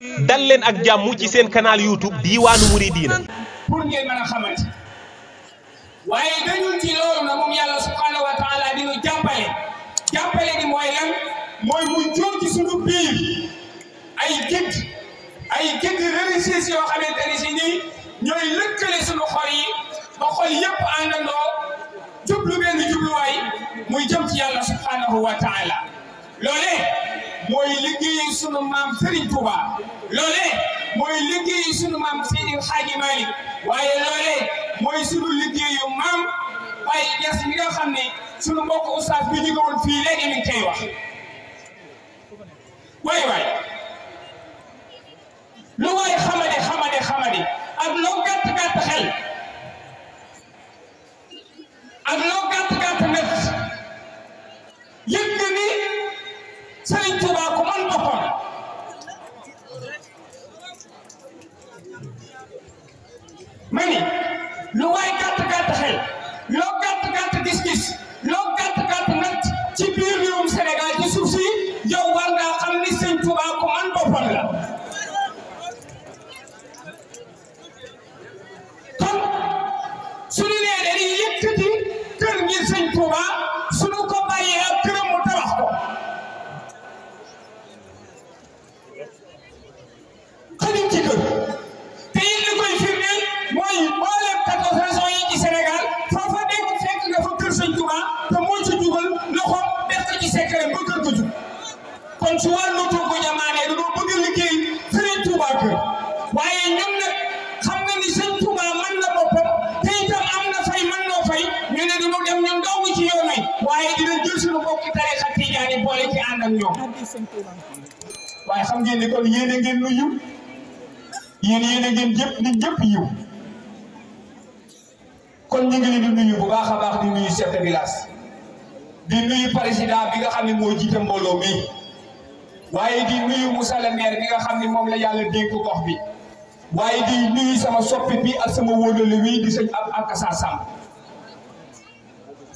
dal leen ak jàmm ci seen canal YouTube Diiwaanu Mouridina pour ngeen mën a xamante waaye dañu ci loolu na moom yàlla subhanahu wa taala di ñu jàppale gi mooy lan mooy mu jóg ci suñu biir ay guide religieux yoo xamante ni si nii ñooy lëkkale suñu xol yi ba xol yépp àndandoo jublu benn jubluwaay muy jëm ci yàlla subhanahu wa taala loolee mooy liggéeyu sunu maam Serigne Touba loolee mooy liggéeyu sunu maam Seydi Hadji Malick waaye loolee mooy sunu liggéeyu maam Baye Niass mi nga xam ne sunu mbokk oustaz bi ñu woon fii léegi mi ngi koy wax waay lu waay xamadi ak loo gàtt xel ak loo gàtt net yëg ni Serigne Touba ku man boppam mani lu waay gàtt xel loo gàtt gis-gis loo gàtt nag ci biir réewum Sénégal ci suuf si yow war ngaa xam ni Serigne Touba ku man boppam la kon suñu nee dañuy yëkkati kër ngir Serigne Touba suñu ko bàyyee ak këram mu tabax ko xadim ci kër te it li koy firndeel mooy mboolem 14 régions yi ci Sénégal foofa dégg fekk nga fa kër Serigne Touba te moo ci dugal loxoom def ko ci secret ba kër ko jug kon su wàllu togg jamaane dañoo bëgg a liggéey Serigne Touba kër waaye ñun nag xam nga ni Serigne Touba mën na boppam te itam am na fay mën noo fay ñu ne dañoo dem ñun dong ci yoon wi waaye dina jël suñu bokki tarixa tijaani boole ci ànd ak ñoom waaye xam ngeen ni kon yéen a ngeen nuyu yéen a ngeen jëpp ni jëpp yiw kon ñu ngi leen di nuyu bu baax a baax di nuyu chef de village di nuyu président bi nga xam ne moo jiite mbooloo mi waaye di nuyu Moussa le maire bi nga xam ne moom la yàlla dénk gox bi waaye di nuyu sama soppi bi ak sama wóolale wi di sëñ ab Akassa Samb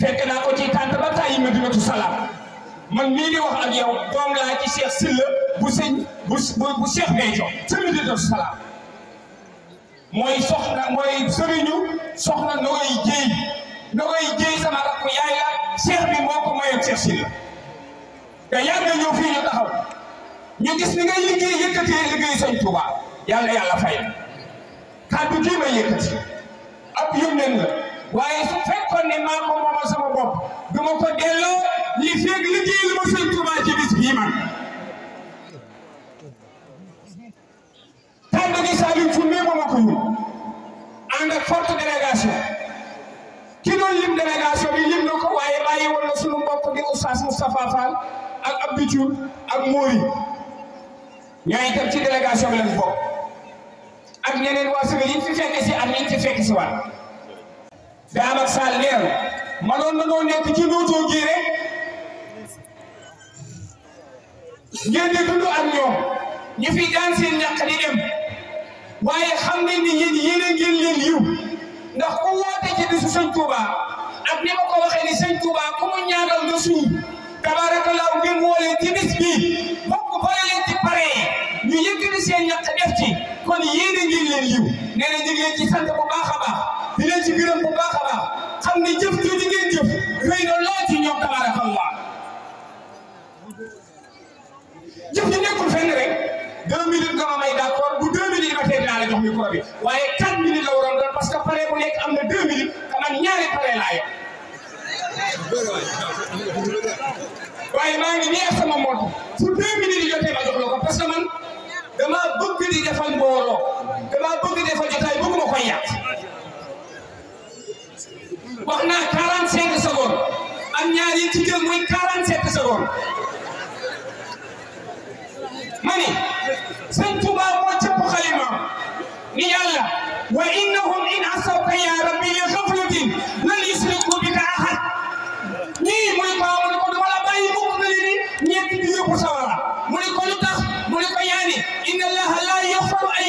fekk naa ko ci tànt ba tàyyi Madinatu Salaam man mii di wax ak yow doom laa ci Cheikh Sylla bu sëñ bu Cheikh Béthio ca Madinatu Salaam mooy sëriñu soxna Nogoy Jéy sama rakku yaay la Cheikh bi moo ko mayoon Cheikh Sylla te yàgg nga ñëw fii ñu taxaw ñu gis ni ngay liggéey yëkkatee liggéey Sëñ Touba yàlla fay kàddu kii may yëkkati ab yónneen la waaye su fekkoon ne maa ko moomal sama bopp du ma ko delloo li fekk liggéey lu ma Sëñ Touba ci bis bii man kàddu gi Saliou fu nee mooma ko yóbbu ànd ak forte délégation ki doon lim délégation bi lim na ko waaye bàyyi woon na sunu mbokk di Oustaz Moustapha Fall ak Abdou Thiour ak Mori ñooy itam ci délégation bi lañ bokk ak ñeneen waa Sénégal yi fi fekk si ak ñi ci fekk si waat daam ak Sall leer manoon na noo nekk ci nootoo gi rek ngeen di dund ak ñoom ñu fi daan seen ñàkk di dem waaye xam nañ ni yéen a ngeen leen yiw ndax ku woote ci bisu Sëñ Touba ak ni ma ko waxee ni Sëñ Touba ku mu ñaanal nga suur tabaarakallaahu ngeen woo leen ci bis bii bokk boole leen ci pare ñu yëkkati seen ñàkk def ci kon yéen a ngeen leen yiw nee na ñu ngi leen ci sant bu baax a baax di leen ci gërëm bu baax a baax xam ne jëf jooju ngeen jëf rëy na lool ci ñoom tabaarakallah jëf ji nekkul fenn rek 2 minutes nga ma may d'accord bu 2 minutes ba tey dinaa la jox micro bi waaye 4 minutes la waroon doon parce que pare bu nekk am na 2 minutes xamal ñaari pare laa yor waaye maa ngi nii ak sama moto fu 2 minutes yi jotee ma jox la ko parce que man dama bëgg di defal mbooloo dama bëgg di defal jotaay bëgguma koy yàq wax naa 45 secondes ak ñaar yi ci jël muy 47 secondes mani Sëñ Touba moo cëpp xalima ni yàlla wa innahum in asawka ya rabbi li ghaflatin lan yusriku bika ahad ñii mu ne ko dama la bàyyi mukk nga leen ni ñetti di yóbbu sawara mu ne ko lu tax mu ne ko yaani inna allaha la yaghfiru an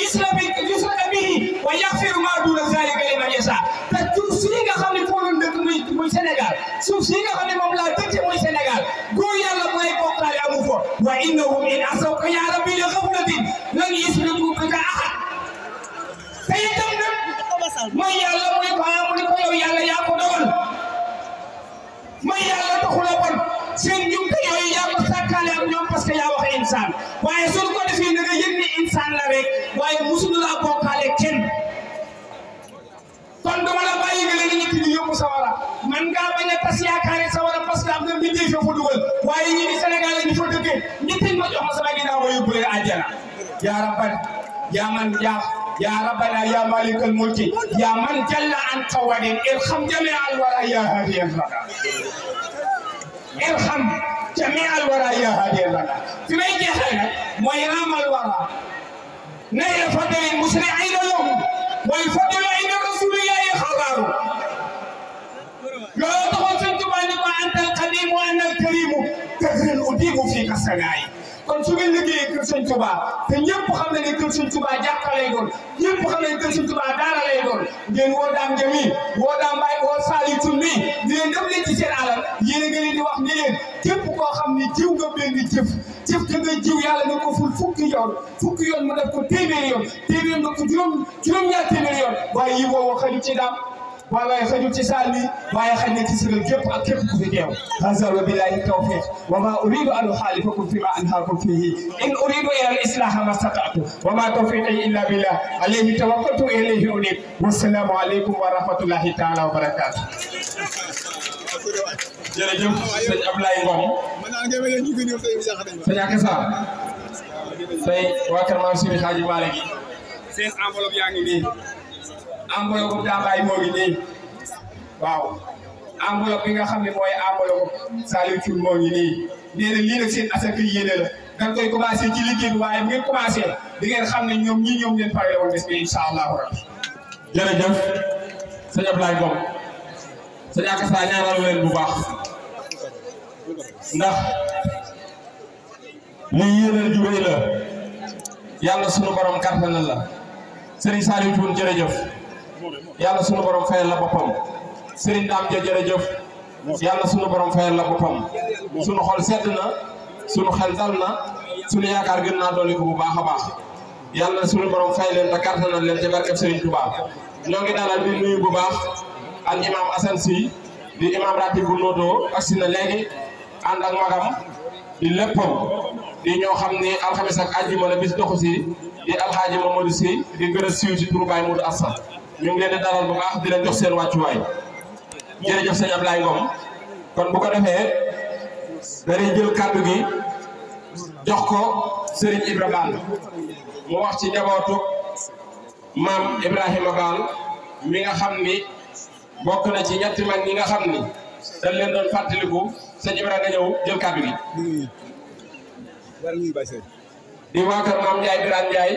yushraka bihi wa yaghfiru ma duna zalika liman yasha te suuf si nga xam ne foo doon dëkk muy Sénégal suuf si nga xam ne moom laa dëkk muy Sénégal góor yàlla mooy bokkaale amu fa wa innahum in asawka ya rabbi li ghaflatin lan tas yaakaar sa war a parce que am na mbindee fa dugal waaye ñi di Sénégal yi fa dëkkee ñetti ma jox ma sama ginnaaw ma yóbbu leen àjjana yaa rabban yaa man يا ربنا يا مالك الملك يا من جل عن قواد ارحم جميع الورى يا هادي الردى ارحم جميع الورى يا هادي الردى في بيت حالك ويرام الورى نيل فضل المسرعين لهم والفضل عند رسول الله خبر لا تقل سنتبانك وانت القديم وانا الكريم كثير اديم فيك السنائي kon su ngeen liggéeyee kër Sëñ Touba te ñëpp xam ne kër Sëñ Touba jàkka lay doon ñëpp xam ne kër Sëñ Touba daara lay doon ngeen woo daam jami woo daam Mbaye woo Saliou Touré di leen def leen ci seen alal yéen a ngi leen di wax ni leen képp koo xam ni jiw nga benn jëf te nga jiw yàlla nga ko ful fukki yoon mu def ko téeméeri yoon nga ko juróom-ñaar téeméeri yoon waaye yi woo xaju ci daam waaye xajul ci saal bi waaye xaj na ci sigal képp ak képp ku fi teew hasa wa billahi tawfiq wa ma uridu an ukhalifakum fi ma anhaakum fihi in uridu ila al islaha ma stata'tu wa ma tawfiqi illa billah alayhi tawakkaltu wa ilayhi unib wassalamu alaykum wa rahmatullahi ta'ala wa barakatuh jërëjëf sëñ Ablaye Ngom sëñ Akassa say waa kër Maam Seydi Hadji Malick gi seen enveloppe yaa ngi nii enveloppe bu Dabaye moo ngi nii waaw enveloppe bi nga xam ne mooy enveloppe Saliou Thioune moo ngi nii nee na lii nag seen asaka yéene la dañ koy commencé ci liggéey bi waaye bu ngeen commencé di ngeen xam ne ñoom leen pare woon des bi incha allahu rabbi jërëjëf sëñ Ablaye Ngom sëñ Akassa ñaanal leen bu baax ndax lii yéene ju rëy la yàlla sunu borom kartanal la Serigne Saliou Thioune jërëjëf yàlla sunu borom fayal la boppam Serigne Dame Dia jërëjëf yàlla sunu borom fayal la boppam sunu xol sedd na sunu xel dal na sunu yaakaar gën naa dolli ko bu baax a baax yàlla sunu borom fay leen te kartanal leen ci barkeb Serigne Touba ñoo ngi dalal di nuyu bu baax al imam Assane Sy di imam ratib bu Noto agsi na léegi ànd ak magam di léppam di ñoo xam ni alxames ak àjjuma la bis doxu si di alxaaji Mamadou Sy di gën a siiw ci turu Baye Modou Assa ñu ngi leen di dalal bu baax di leen jox seen wàccuwaay jërëjëf sëñ Ablaye Ngom kon bu ko defee dañuy jël kàddu gi jox ko Serigne Ibra Ball mu wax ci njabootu maam Ibrahima Ball mi nga xam ni bokk na ci ñetti mag ñi nga xam ni dañ leen doon fàttaliku sëñ Ibra nga ñëw jël kàddu gi di waa kër maam Ndiaye Birane Ndiaye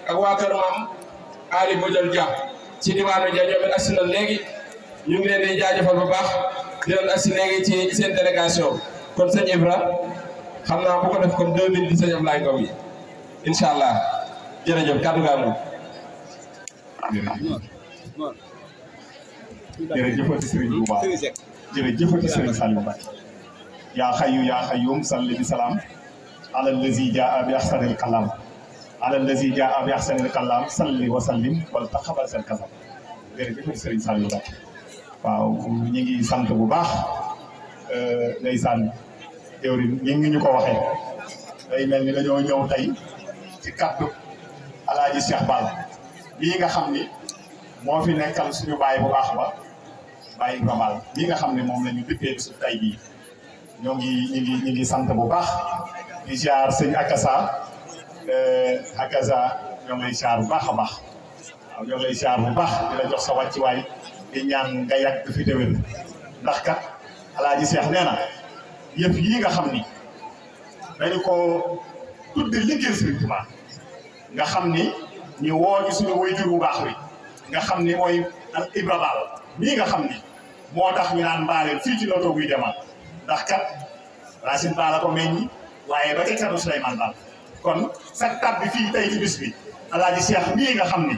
ak waa kër maam Ali Bodiol Dia ci diwaanu Dia ñoom it agsi na léegi ñu ngi leen di jaajëfal bu baax di leen agsi léegi ci seen délégation kon sëñ Ibra xam naa bu ko def comme 2 minutes di sëñ Ablaye Ngom yi incha allah jërëjëf kàddu gaa moom. jërëjëfati Serigne Touba jërëjëfati Serigne Saliou Mbacké yaa xayyu yaa xayyum salli bi salaam ala allazi jaa bi ahsanil kalam ala allazi jaa bi ahsanil kalam salli wa sallim wala taxabal seen kalam jërëjëfati Serigne Saliou Mbacké waaw ñu ngi sant bu baax ndeysaan jëwriñ ñi ngi ñu ko waxee day mel ni dañoo ñëw tey ci kaddu Alaaji Cheikh Ball bii nga xam ni moo fi nekkal suñu baay bu baax ba Baye Ibra Ball bii nga xam ne moom la ñu dëppee su tay bii ñoo ngi ñu ngi sant bu baax di ziar sëñ Akassa ñoo ngi lay ziar bu baax a baax waaw ñoo ngi lay ziar bu baax di la jox sa wàccuwaay di ñaan nga yàgg fi déwén ndax kat Alaaji Cheikh nee na yëf yii nga xam ni dañu ko tudde liggéey Sëriñ Tuubaa nga xam ni ñu woo ñu suñu waajur bu baax wi nga xam ni mooy al Ibra Ball mii nga xam ni moo tax ñu naan mbaaleen fii ci Noto guy demal ndax kat Racine Ball ko meññi waaye ba ca Thierno Souleymane Ball kon sa tab bi fii tey ci bis bi Alaaji Cheikh mii nga xam ni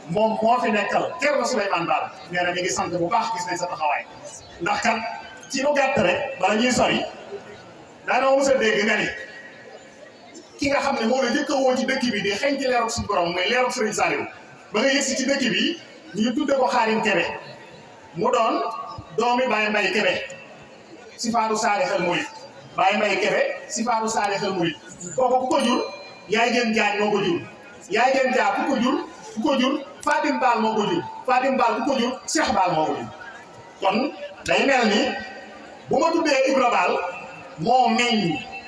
moom moo fi nekkal Thierno Souleymane Ball nee na mi ngi sant bu baax gis nañ sa taxawaay ndax kat ci lu gàtt rek bala ñuy sori daanoo mos a dégg nga ni ki nga xam ne moo la njëkk a woo ci dëkk bi di xëy ci leerug suñu borom muy leerug Serigne Saliou ba nga yëgsi ci dëkk bi ñu tudde ko Xaadim Kebe mu doon doomi Baye Mbaye Kebe si faatu Saalixal Murid Baye Mbaye Kebe si faatu Saalixal Murid kooku ku ko jur yaay gën jaañ moo ko jur yaay gën jaa ku ko jur Fatim Ball moo ko jur Fatim Ball ku ko jur Cheikh Ball moo ko jur kon day mel ni bu ma tuddee Ibra Baal moo meññ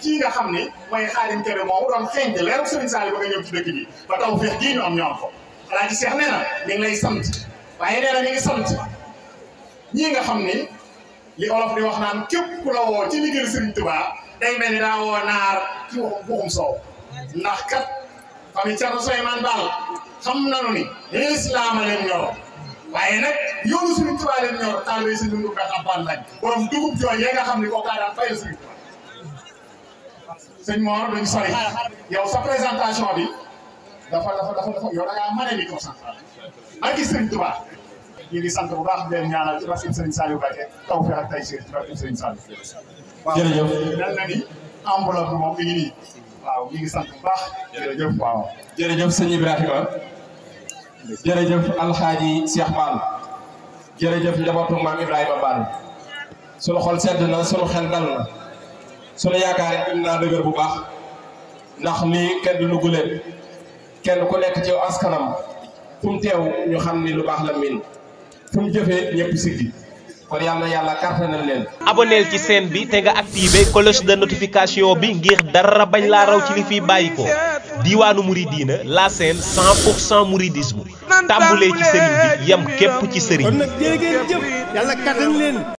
kii nga xam ni mooy Xaadim Kebe moomu doon xeeñte leeru Serigne Saliou ba nga ñëw ci dëkk bi ba taw feex gii ñu am ko Alaaji Seex nee na mi ngi lay sant waaye nee na mi ngi sant ñii nga xam ni li olof di wax naan képp ku la woo ci liggéeyu Serigne Touba day mel ni daa woo naar ci waxum soow ndax kat famille Thierno Souleymane Baal xam nanu ni lislaam a leen ñor waaye nag yoonu Serigne Touba leen ñor taalibe si dundu nga xampaan lañ borom dugub jooy yee nga xam ni kooku daan fayal Serigne Touba sëñ Mor duñ sori yow sa présentation bi dafa yow da ngaa mane micro central ak Serigne Touba ñu ngi sant bu baax di leen ñaanal ci barke Serigne Saliou Mbacké taw feex ak tay ci barke Serigne Saliou. jërëjëf mel na ni enveloppe bi moom mi ngi nii waaw ñu ngi sant bu baax jërëjëf waaw. jërëjëf sëñ Ibrahima jërëjëf Alxaaji Cheikh Baal jërëjëf njabootu maam Ibrahima Baal sunu xol sedd na sunu xel dal na sunu yaakaar it naa dëgër bu baax ndax lii kenn du lu leen kenn ku nekk ci askanam fu mu teew ñu xam ni lu baax la miin fu mu jëfee ñëpp siggi kon yàlla kartanal leen. abonneel ci chaîne bi te nga activé cloche de notification bi ngir dara bañ laa raw ci li fiy bàyyi ko Diwaanu Mouridina la chaîne 100% mouridisme tàmbulee ci sëriñ bi yem képp ci sëriñ bi. kon nag jërë ngeen jëf yàlla kattan leen.